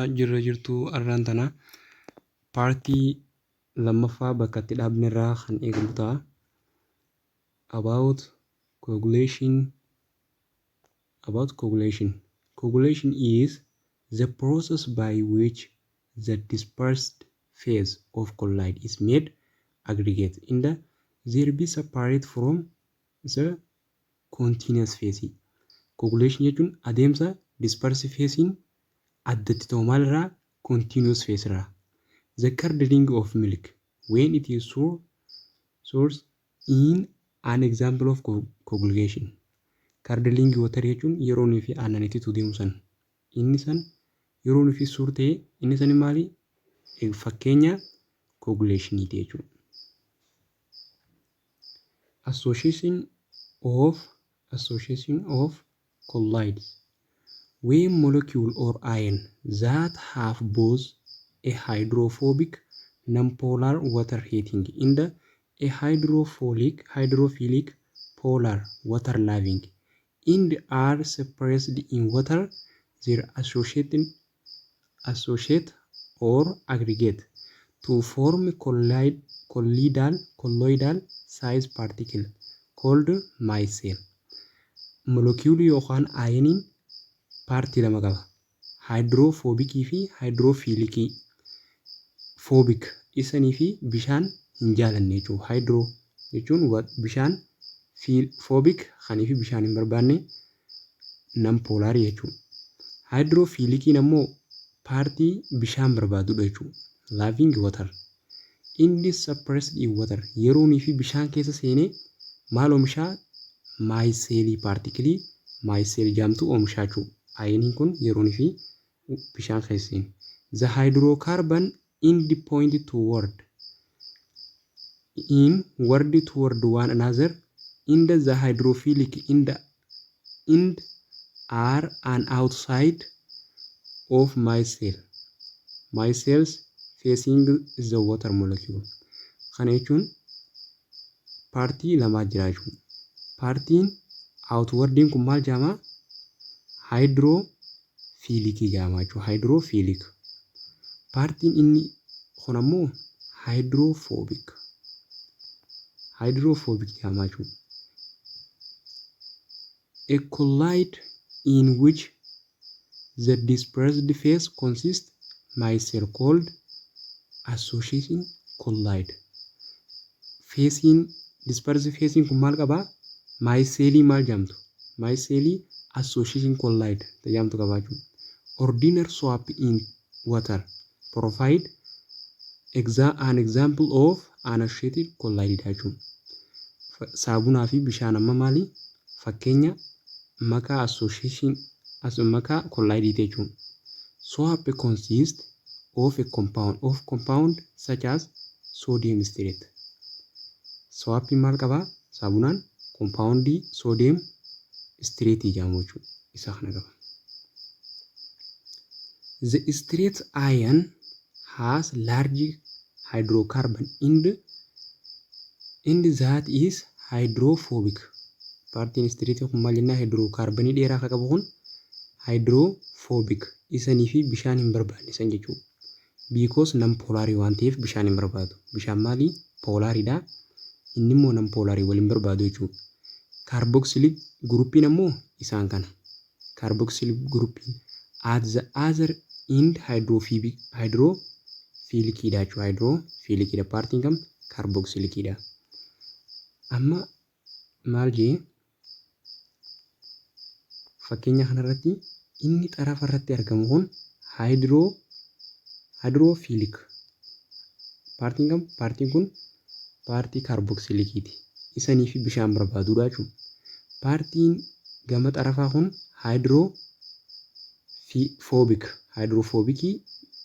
Jirra jirtuu? Arraan tana partii lammaffaa bakka itti dhaabne irraa kan eegalu ta'a. About coagulation. About coagulation. Coagulation is the process by which the dispersed phase of colloid is made aggregate and there be separate from the continuous phase. Coagulation jechuun adeemsa dispersed phasein addatti ta'u maalirraa? Continuous phase irraa. The curdling of milk when it is sour in an example of coagulation. Curdling water jechuun yeroo nuyi fi aannan itti deemu san, inni san yeroo nuyi fi sour ta'e, inni san maali? Fakkeenya coagulationiiti jechuudha. Association of colloids: when molecule or ion that have both a hydrophobic, nonpolar, water hating and a hydrophilic, polar, water loving end are separated in water, they associate or aggregate to form colloidal size particle called micelle. Molecuulii yookaan ioniin partii lama qaba. Hydrophobicii fi hydrophilicii. Phobic isanii fi bishaan hin jaalanne jechuudha. Hydro jechuun bishaan, phobic kanii fi bishaan hin barbaanne, non polarii jechuudha. Hydrophiliciin ammoo partii bishaan barbaadudha jechuudha. Loving water. Inni suppressed in water, yeroonii fi bishaan keessa seenee maal oomishaa? Micellii, particleii micelle jaamtu oomishaa jechuudha. Ioniin kun yeroonii fi bishaan keessa seene. The hydrocarbon end point toward inward toward one another and the hydrophilic end are an outside of micelles facing the water molecule. Kana jechuun partii lamaa jira jechuudha. Partiin outwardiin kun maal jedhama? Hydrophilicii jedhama jechuudha. Hydrophilic. Partiin inni kun ammoo hydrophobic. Hydrophobic jedhama jechuudha. A colloid in which the dispersed phase consists micelle called association colloid. Phaseiin dispersed phaseiin kun maal qabaa? Micellii maal jedhamtu? Micellii association colloid jedhamtu qabaa jechuudha. Ordinary soap in water provide an example of an associated colloid jechuudha. Saabunaa fi bishaan amma maali? Fakkeenya makaa association makaa colloidiiti jechuudha. Soap consists of a compound such as sodium stearate. Soapiin maal qabaa? Saabunaan compoundii sodium stearate jedhamu jechuudha. Isa kana qaba. The stearate ion has large hydrocarbon end that is hydrophobic. Partiin stearate kun maal jennaa? Hydrocarbonii dheeraa kan qabu kun hydrophobic isanii fi bishaan hin barbaanne san jechuudha. Because non polarii waan ta'eef bishaan hin barbaadu. Bishaan maali? Polariidha. Inni immoo non polarii wal hin barbaadu jechuudha. Carboxylic groupiin ammoo isaan kana. Carboxylic groupiin at the other end hydrophobic, hydrophiliciidha jechuudha. Hydrophiliciidha. Partiin kam? Carboxyliciidha. Amma maal jee? Fakkeenya kanarratti inni xarafa irratti argamu kun hydrophilic. Partiin kam? Partiin kun partii carboxyliciiti. Isanii fi bishaan barbaadudha jechuudha. Partiin gama xarafaa kun hydrophobic. Hydrophobicii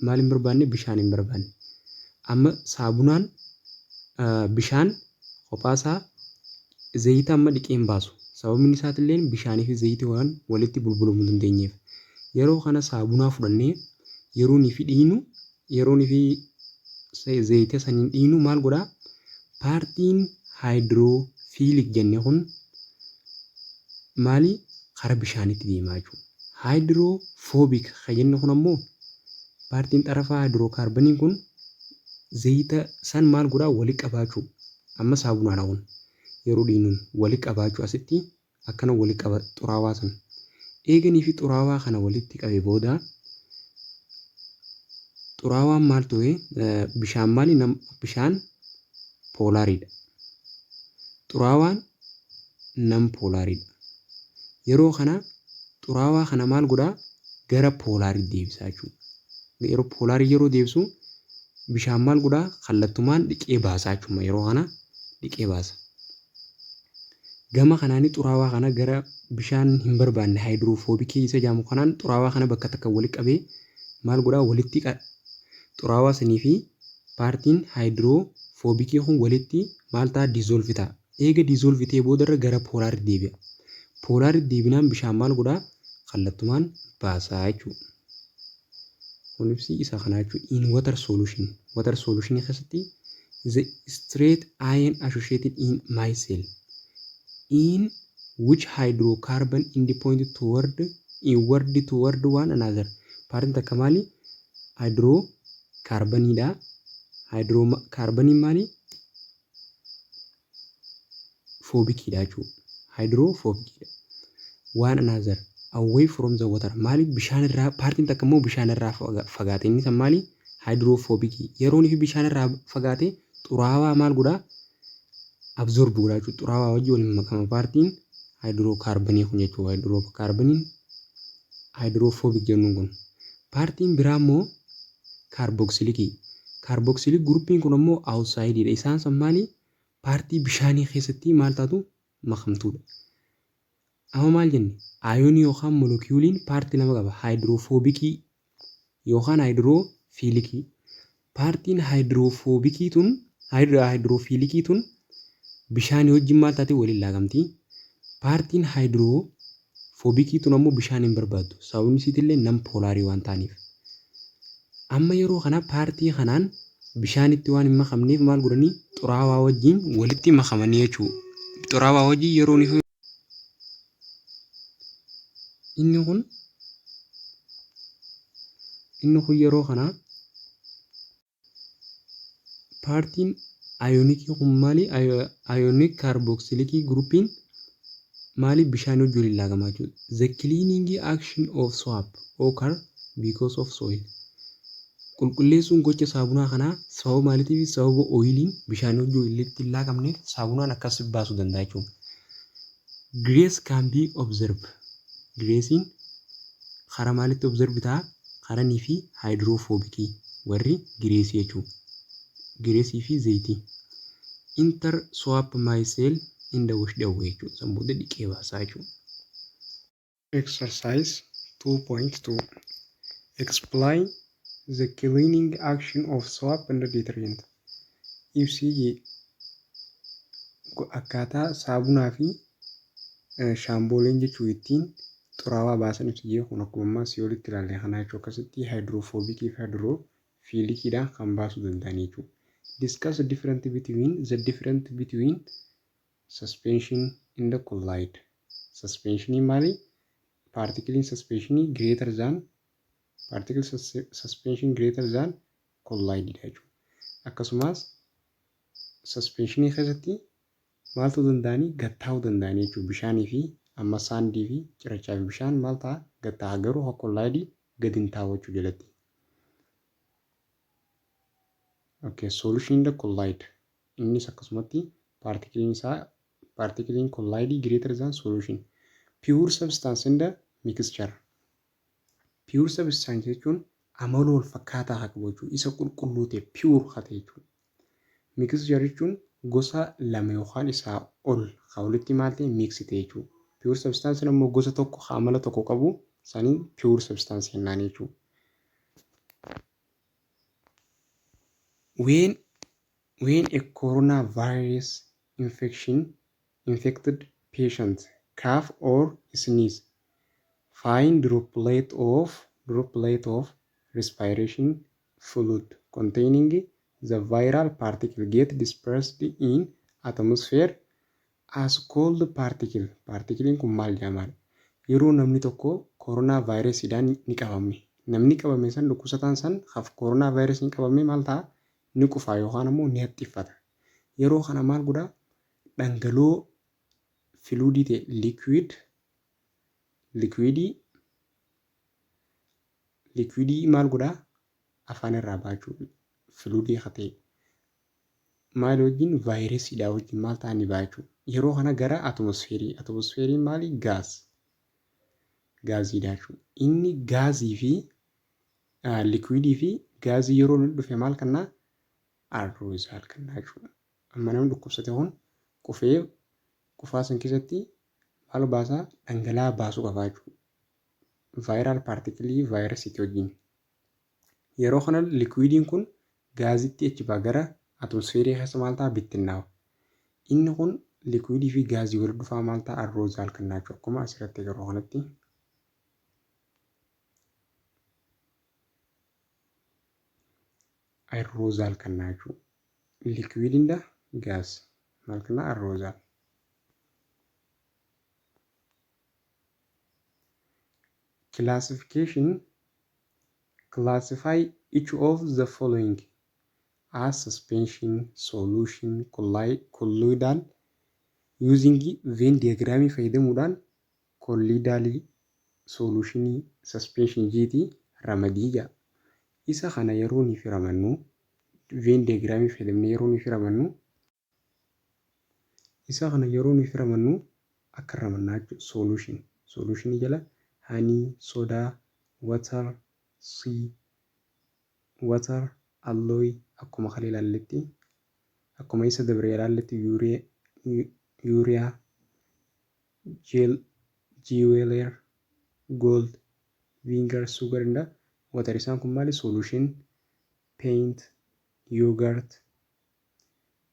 maal hin barbaanne? Bishaan hin barbaanne. Amma saabunaan bishaan kophaasaa zayita amma dhiqee hin baasu. Sababni isaatillee bishaanii fi zayitii waan walitti bulbulamuu hin dandeenyeef. Yeroo kana saabunaa fudhannee yeroo nuyi fi dhiinu, yeroo nuyi fi zayita saniin dhiinu maal godhaa? Partiin hydrophilic jenne kun maali? Kara bishaaniitti deemaa jechuudha. Hydrophobic kan jennu kun ammoo Partiin xarafaa hydrocarboniin kun zayita san maal godhaa? Wali qabaachuu. Amma saabunaadha kun. Yeroo dhiinuun wali qabaachuu, asitti akkana wali qaba xuraawaa san. Eeganii fi xuraawaa kana walitti qabe booda, xuraawaan maal ture? Bishaan maali? Bishaan polariidha. Xuraawaan non polariidha. Yeroo kana xuraawaa kana maal godhaa? Gara polarii deebisaa jechuudha. Yeroo polarii yeroo deebisu, bishaan maal godhaa? Kallattumaan dhiqee baasaa jechuudha. Yeroo kana dhiqee baasa. Gama kanaanii xuraawaa kana gara bishaan hin barbaanne, hydrophobicii isa jedhamu kanaan, xuraawaa kana bakka takka walitti qabee maal godhaa? Walitti xuraawaa sanii fi partiin hydrophobicii kun walitti maal ta'a? Dissolve ta'a. Eega dissolve ta'ee boodarra gara polarii deebi'a. Polarii deebinaan bishaan maal godhaa? Kallattumaan baasaa jechuudha. Kun ibsi isa kanaa jechuudha. In water solution. Water solution keessatti the straight ion associated in micelle in which hydrocarbon end point toward inward toward one another. Partiin takka maali? Hydrocarboniidha. Hydrocarboniin maali? Phobiciidha jechuudha. Hydrophobiciidha. One another away from the water. Maali? Bishaan irraa partiin takka immoo bishaan irraa fagaate. Inni san maali? Hydrophobicii. Yeroo inni bishaan irraa fagaate, xuraawaa maal godhaa? Absorb godhaa jechuudha. Xuraawaa wajjin waliin makama partiin hydrocarbonii kun jechuudha. Hydrocarboniin hydrophobic jennuun kun. Partiin biraa immoo carboxylicii. Carboxylic groupiin kun immoo outsideiidha. Isaan san maali? Partii bishaanii keessatti maal taatu? Makamtuudha. Amma maal jenne? Ionii yookaan moleculeiin partii lama qaba. Hydrophobicii yookaan hydrophilicii. Partiin hydrophobicii tun, hydrophilicii tun bishaanii wajjin maal taate? Waliin laagamti. Partiin hydrophobicii tun ammoo bishaan hin barbaaddu. Sababni isiitillee non polarii waan ta'aniif. Amma yeroo kana partii kanaan bishaanitti waan hin makamneef, maal godhanii? Xuraawaa wajjin walitti makamanii jechuudha. Xuraawaa wajjin yeroo inni kun yeroo kana partiin ionicii kun maali? Ionic carboxylicii groupiin maali? Bishaan wajjin waliin laagamaa jechuudha. The cleaning action of soap occur because of oil. Qulqulleessuun gocha saabunaa kanaa sababa maaliitiif? Sababa oiliin bishaan wajjin walitti hin laagamneef saabunaan akkas baasuu danda'a jechuudha. Grease can be absorbed. Greaseiin karaa maalitti absorb ta'a? Karanii fi hydrophobicii warri greasii jechuudha. Greasii fi zayitii. Enter soap micelle in the wash away jechuudha. San booda dhiqee baasaa jechuudha. Exercise 2.2. Explain the cleaning action of soap and detergent. Ibsii akkaataa saabunaa fi shaambooleen jechuun ittiin xuraawaa baasan ibsi jee. Kun akkuma ammaa asii olitti ilaalle kana jechuudha. Akkasitti hydrophobicii fi hydrophiliciidhaan kan baasuu danda'an jechuudha. Discuss the difference between suspension and the colloid. Suspensionii maali? Particleiin suspensionii greater than particle suspension greater than colloid dha jechuudha. Akkasumas suspensionii keessatti maal ta'uu danda'anii? Gattaa'uu danda'anii jechuudha. Bishaanii fi amma sandii fi cirrachaa fi bishaan maal ta'a? Gattaa'a, garuu colloidii gadi hin taa'u jechuu jalatti. Okay, solution in the colloid. Innis akkasumatti particleiin isaa, particleiin colloidii greater than solution. Pure substance in the mixture. Pure substance jechuun amala wal fakkaataa haa qabu jechuudha. Isa qulqulluu ta'e, pure haa ta'e jechuudha. Mixture jechuun gosa lama yookaan isaa ol kan walitti maal ta'e? Mix ta'e jechuudha. Pure substance immoo gosa tokko kan amala tokko qabu saniin pure substance jennaan jechuudha. When a coronavirus infection infected patient cough or sneeze, fine droplet of respiration fluid containing the viral particle get dispersed in atmosphere as called particle. Particleiin kun maal jedhama? Yeroo namni tokko koronaa vaayirasiidhaan ni qabame, Namni qabame san, dhukkubsataan san koronaa vaayirasiin qabame maal ta'a? Ni qufaa yookaan ammoo ni haxxiffata. Yeroo kana maal godhaa? Dhangala'oo fluidii ta'e, liquidii maal godhaa? Afaan irraa baachuu, fluidii haa ta'e maal wajjin, vaayirasiidhaa wajjin maal ta'a? Ni baachuu. Yeroo kana gara atmosfeerii, atmosfeeriin maali? Gaaziidha jechuudha. Inni gaazii fi liquidii fi gaazii yeroo inni dhufe maal kennaa? Aerosol kennaa jechuudha. Amma namni dhukkubsate kun qufee, qufaa san keessatti maal baasaa? Dhangala'aa baasuu qaba jechuudha. Viral particleii vaayirasiitii wajjin. Yeroo kana liquidiin kun gaazitti achi ba'a, gara atmosfeerii keessa maal ta'a? Bittinnaa'a. Inni kun liquidii fi gaazii walitti dhufaa maal ta'a? Aerosol kennaa jechuudha. Akkuma asirratti agarru kanatti. Aerosol kennaa jechuudha. Liquid and gas maal kennaa? Aerosol. Classification: Classify each of the following as suspension, solution, colloidal using Venn diagramii fayyadamuudhaan colloidalii, solutionii, suspension jiitii ramadii jedha. Isa kana yeroo nuyi ramannu, Venn diagramii fayyadamnee yeroo nuyi ramannu, isa kana yeroo nuyi ramannu akka ramannaa jechuudha. Solution. Solutionii jala honey, soda, water, sea, water, alloy, akkuma kana ilaalletti, akkuma isa dabre ilaalletti, urea, gel, jeweler, gold, vinegar, sugar and water. Isaan kun maali? Solution, paint, yogurt,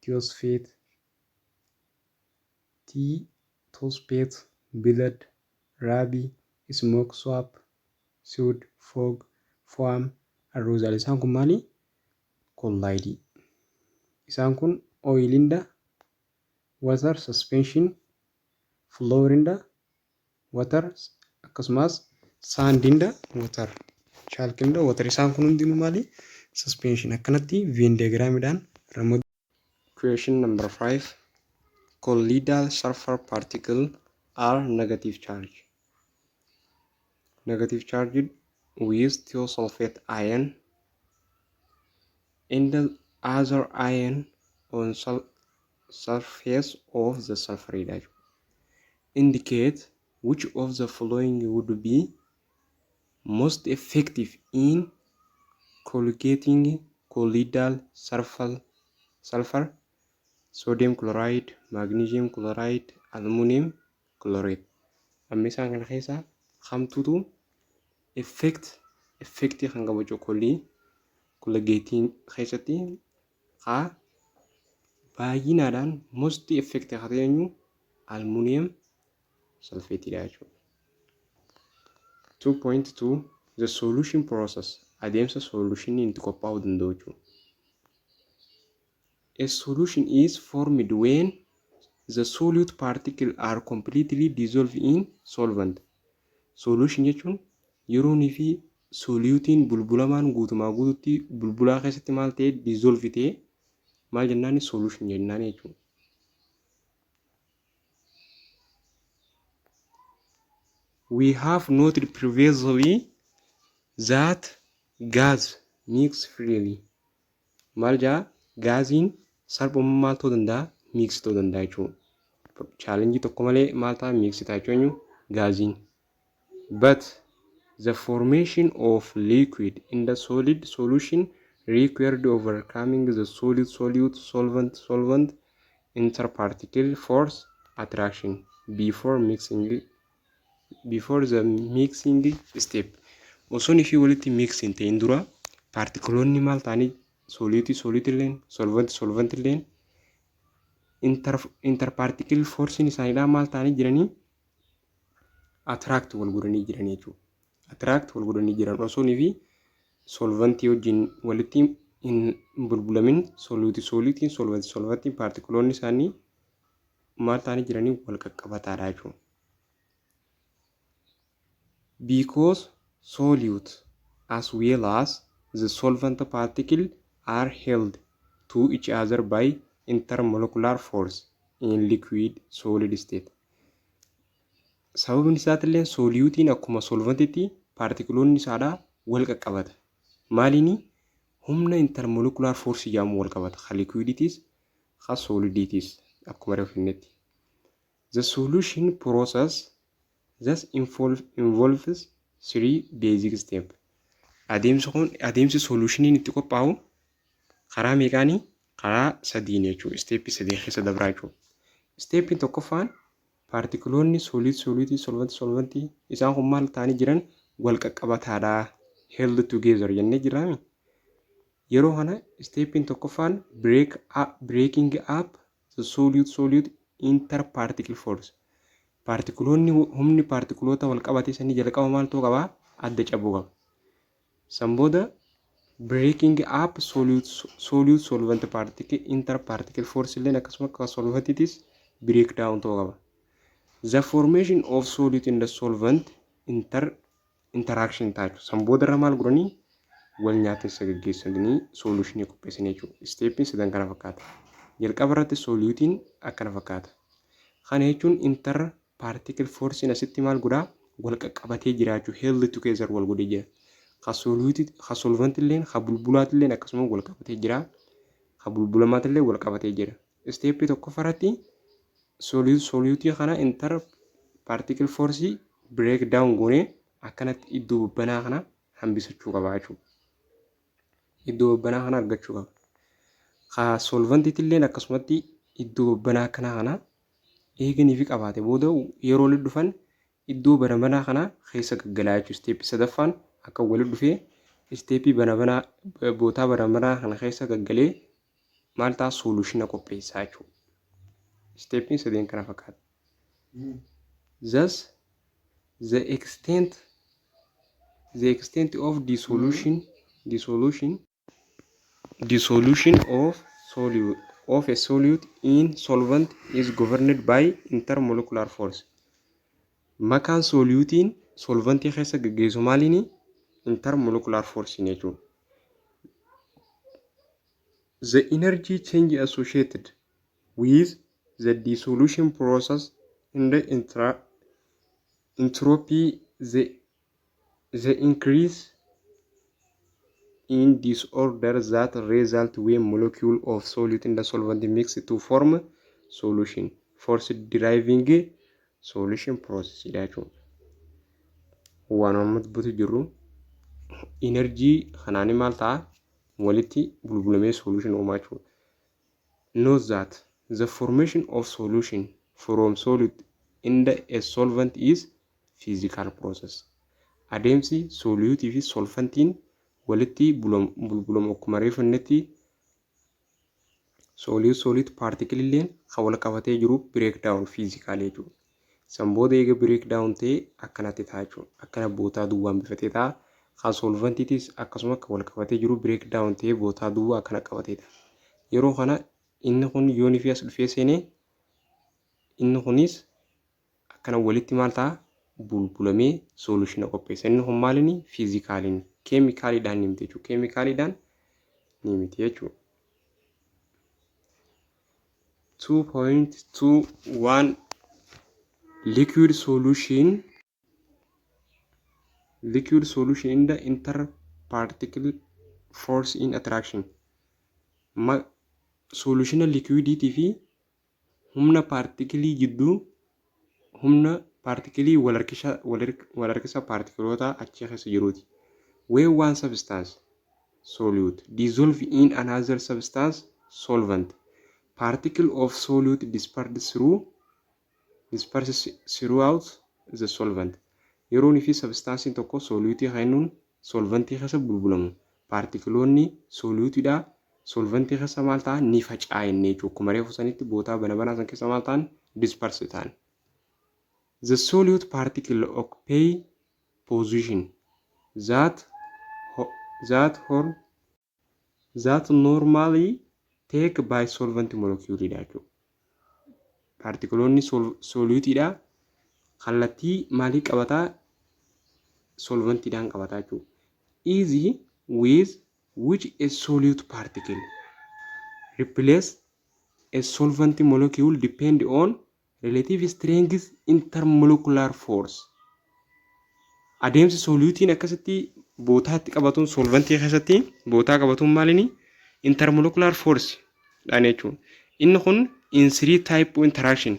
toothpaste, toothpaste, blood, ruby, smoke, soap, suit, fog, foam, aerosol. Isaan kun maali? Colloidii. Isaan kun oil and water suspension, flour and water, akkasumas sand and water, chalk and water. Isaan kun hundinuu maali? Suspension. Akkanatti Venn diagramiidhaan ramadu. Question number 5. Colloidal sulfur particle are negative charge. Negative charged with thiosulfate ion and the other ion on surface of the sulfur. Indicate which of the following would be most effective in colligating colloidal sulfur: sodium chloride, magnesium chloride, aluminum chloride. Amma isaan kana keessaa kamtutu effectii kan qabu jechuudha? Colligating keessatti haa baay'inaadhaan most effect haa ta'e eenyu? Aluminum sulfateidha jechuudha. 2.2 The solution process, adeemsa solutionii itti qophaa'uu danda'u jechuudha. A solution is formed when the solute particle are completely dissolved in solvent. Solution jechuun yeroonii fi soluteiin bulbulamaan guutumaa guututti bulbulaa keessatti maal ta'e? Dissolve ta'e maal jennaani? Solution jennaan jechuudha. We have noted previously that gas mix freely. Maal jaa? Gaaziin salphummaa maal ta'uu danda'a? Mix ta'uu danda'a jechuudha. Challengeii tokko malee maal ta'a? Mix ta'a jechuun gaaziin. But the formation of liquid in the solid solution required overcoming the solid solute solvent solvent interparticle force attraction before mixing, before the mixing step. Osoo fi walitti mix hin ta'in dura particleoonni maal ta'anii, soluteii soluteii illeen solvent solvent illeen interparticle forceiin isaaniidhaa maal ta'anii jiranii? Attract wal godhanii jiranii jechuudha. Attract wal godhanii jiran osoo fi solventii wajjin walitti hin bulbulamin, soluteii soluteiin solventii solventiin particleoonni isaanii maal ta'anii jiranii? Wal qaqqabataadha jechuudha. Because solute as well as the solvent particle are held to each other by intermolecular force in liquid solid state. Sababni isaatillee soluteiin akkuma solventitti paartikiloonni isaadhaa wal qaqqabata. Maaliini? Humna intermolecular force jedhamu wal qabata. Ka liquiditis, ka soliditis akkuma reefu. The solution process thus involves three basic steps. Adeemsi kun, adeemsi solutioniin itti qophaa'u karaa meeqaanii? Karaa sadiin jechuudha. Stepii sadii keessa dabraa jechuudha. Stepiin tokkoffaan paartikiloonni solute soluteii, solventii solventii isaan kun maal ta'anii jiran? Wal qaqqabataadha. Held together jennee jirraami. Yeroo kana stepiin tokkoffaan breaking up the solute solute interparticle force. Paartikiloonni, humni paartikiloota wal qabate sanii jalqaba maal ta'uu qabaa? Adda cabuu qaba. San booda breaking up solute solute solvent particle interparticle force illeen akkasuma akka solventiitis break down ta'uu qaba. The formation of solute in the solvent interaction ta'a jechuudha. San booda irra maal godhanii? Wal nyaatinsa gaggeessanii solutionii qopheessanii jechuudha. Stepiin sadan kana fakkaata. Jalqaba irratti soluteiin akkana fakkaata. Kana jechuun inter particle forcein asitti maal godhaa? Wal qaqqabatee jira jechuudha. Held together wal godhee jira. Ka soluteii, ka solventilleen, ka bulbulaatilleen akkasuma wal qabatee jira. Ka bulbulamaatillee wal qabatee jira. Stepii tokkoffaa irratti soluteii kana inter particle force break down goonee akkanatti iddoo babbanaa kana hambisachuu qaba jechuudha. Iddoo babbanaa kana argachuu qaba. Ka solventiitilleen akkasumatti iddoo babbanaa akkanaa kana eeganii fi qabaate booda yeroo walitti dhufan iddoo bana kana keessa gaggalaa jechuudha. Stepii sadaffaan akka walitti dhufee stepii bana banaa bootaa bana banaa kana keessa gaggalee maal ta'a? Solutiona qopheessaa jechuudha. Stepiin sadeen kana fakkaata. Thus the extent of dissolution of a solute in solvent is governed by intermolecular force. Makaan soluteiin solventii keessa gaggeessu maaliini? Intermolecular force jechuudha. The energy change associated with the dissolution process in the entropy, the increase in disorder that result when molecule of solute in the solvent mix to form solution, force driving solution process jechuudha. Waan amma dubbatu jirru energy kanaani maal ta'a? Walitti bulbulamee solution uumaa jechuudha. Note that the formation of solution from solute in the a solvent is physical process. Adeemsi soluteii fi solventiin walitti bulbulamu akkuma reefu innitti solute solute particle illeen kan wal qabatee jiru break down physical jechuudha. San booda eega break down ta'ee akkanatti ta'a jechuudha. Akkana bootaa duwwaan bifatee ta'a. Kan solventiitis akkasuma kan wal qabatee jiru break down ta'ee bootaa duwwaa akkana qabatee ta'a. Yeroo kana inni kun yoonii fi as dhufee seenee inni kunis akkana walitti maal ta'a? Bulbulamee solutiona qopheessa. Inni kun maaliini? Physicaliin. Chemicaliidhaan ni miti jechuudha. Chemicaliidhaan ni miti jechuudha. 2.21 Liquid solution in the interparticle force in attraction. Solutiona liquidiitii fi humna paartikilii jidduu, humna paartikilii wal harkisa paartikiloota achi keessa jiruuti. When one substance, solute, dissolve in another substance, solvent, particle of solute dispersed throughout the solvent. Yeroon fi substanceiin tokko soluteii kennuun solventii keessa bulbulamu, paartikiloonni soluteiidhaa solventii keessa maal ta'an? Ni faca'an jechuudha. Akkuma reefu sanitti bootaa bana banaa san keessa maal ta'an? Disperse ta'an. The solute particle occupy position that normally take by solvent molecule dha jechuudha. Paartikiloonni soluteiidhaa kallattii maalii qabataa? Solventiidhaan qabataa jechuudha. Easy with which a solute particle replace a solvent molecule depend on relative strength intermolecular force. Adeemsi sooliyuutiin akkasitti bootaa itti qabatuun solvantii keessatti bootaa qabatuun maalini intermolecular force dhaan jechuudha. Inni kun in three type interaction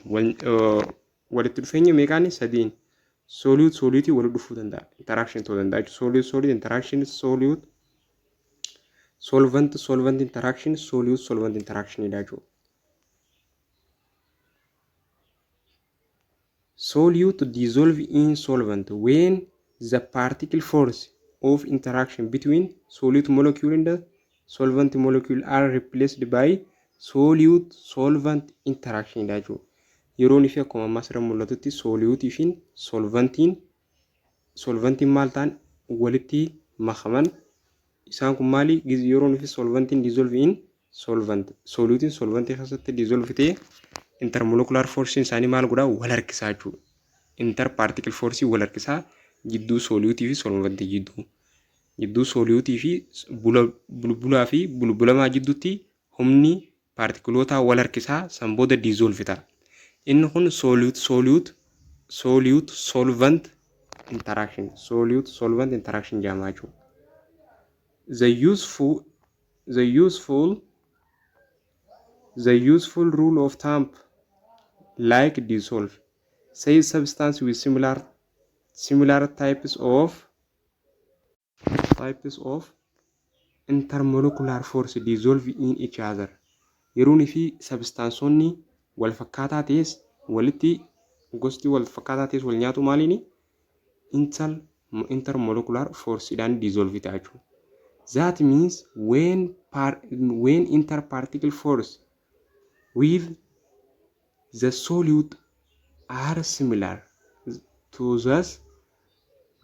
walitti dhufeenya meeqaani sadiin solute solute walitti dhufuu danda'a, interaction ta'uu danda'a jechuudha. Solute solute interaction, solute solvent solvent interaction, solute solvent interaction dha jechuudha. Solute dissolve in solvent when the particle force of interaction between solute molecule and the solvent molecule are replaced by solute solvent interaction dha jechuudha. Yeroon fi akkuma ammaa asirra mul'atutti solute fi solvantiin solvantiin maal ta'an walitti makaman. Isaan kun maali? Yeroon fi solvantiin dissolve in solvent, soluutiin solvantii keessatti dissolve ta'e intermolecular force isaanii maal godhaa? Wal harkisaa jechuudha. Interparticle force wal harkisaa jidduu soluutii fi solvantii jidduu. Jidduu soluutii fi bulbulaa fi bulbulamaa jidduutti humni paartikulootaa wal harkisaa san booda dissolve ta'a. Inni kun solute solute solute solvent interaction, solute solvent interaction jedhama jechuudha. The useful rule of thumb like dissolve say substance with similar types of intermolecular force dissolve in each other. Yeroon fi sabistaansonni wal fakkaataa ta'es walitti gosti wal fakkaataa ta'es wal nyaatu maaliini intermolecular force dhaan dissolve ta'a jechuudha. That means when interparticle force with the solute are similar to those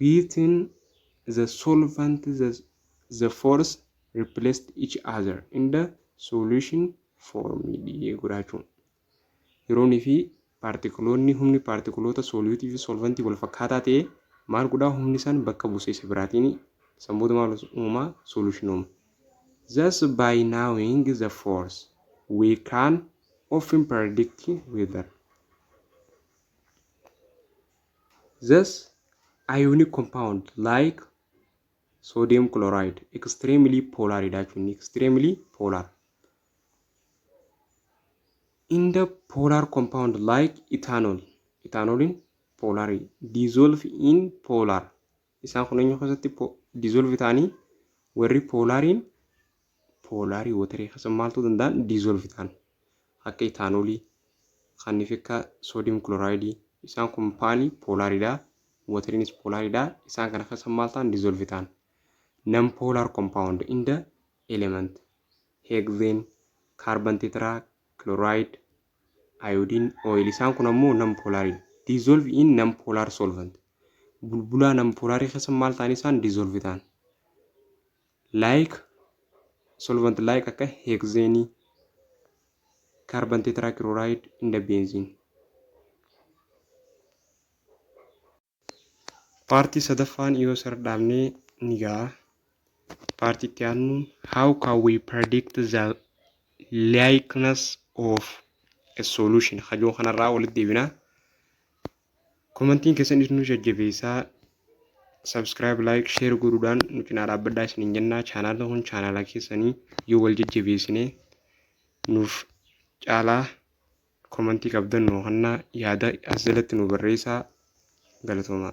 within the solvent, the force replaced each other in the solution form godha jechuudha. Yeroonii fi paartikuloonni humni paartikuloota sooliyuutii fi solvantii wal fakkaataa ta'e maal godhaa? Humni isaan bakka buusee isa biraatiin san booda maal uumaa? Solution uuma. Thus, by knowing the force, we can often predict whether thus ionic compound like sodium chloride extremely polar dha jechuun, extremely polar. In the polar compound like ethanol, ethanolin polar, dissolve in polar. Isaan kun eenyu keessatti dissolve ta'anii? Warri poolariin poolarii waterii keessa maaltu danda'an dissolve ta'an akka ethanolii kan akka sodium chloride. Isaan kun paalii poolariidha, wateriinis poolariidha. Isaan kana keessa maal ta'an? Dissolve ta'an. Non polar compound in the element hexane, carbon tetrachloride, iodine oil, isaan kun ammoo non polaridha, dissolve in non polar solvent. Bulbulaa non polarii keessa maal ta'an? Isaan dissolve ta'an like solvent like akka hexane, carbon tetrachloride in the benzene. Paartii sadaffaan yoo sir dhaabnee ni ga'a. Paartii itti aanuun how can we predict the likeness of a solution hajoo kanarraa walitti deebina. Komantiin keessan nu jajjabeessaa. Subscribe, like, share godhuudhaan nu cinaa dhaabbadhaa isiniin jennaa. Chaanaalli kun chaanaala keessanii yoo wal jajjabeessine nuuf caalaa. Komantii qabdan nu hannaa yaada as jalatti nu barreessaa. Galatoomaa.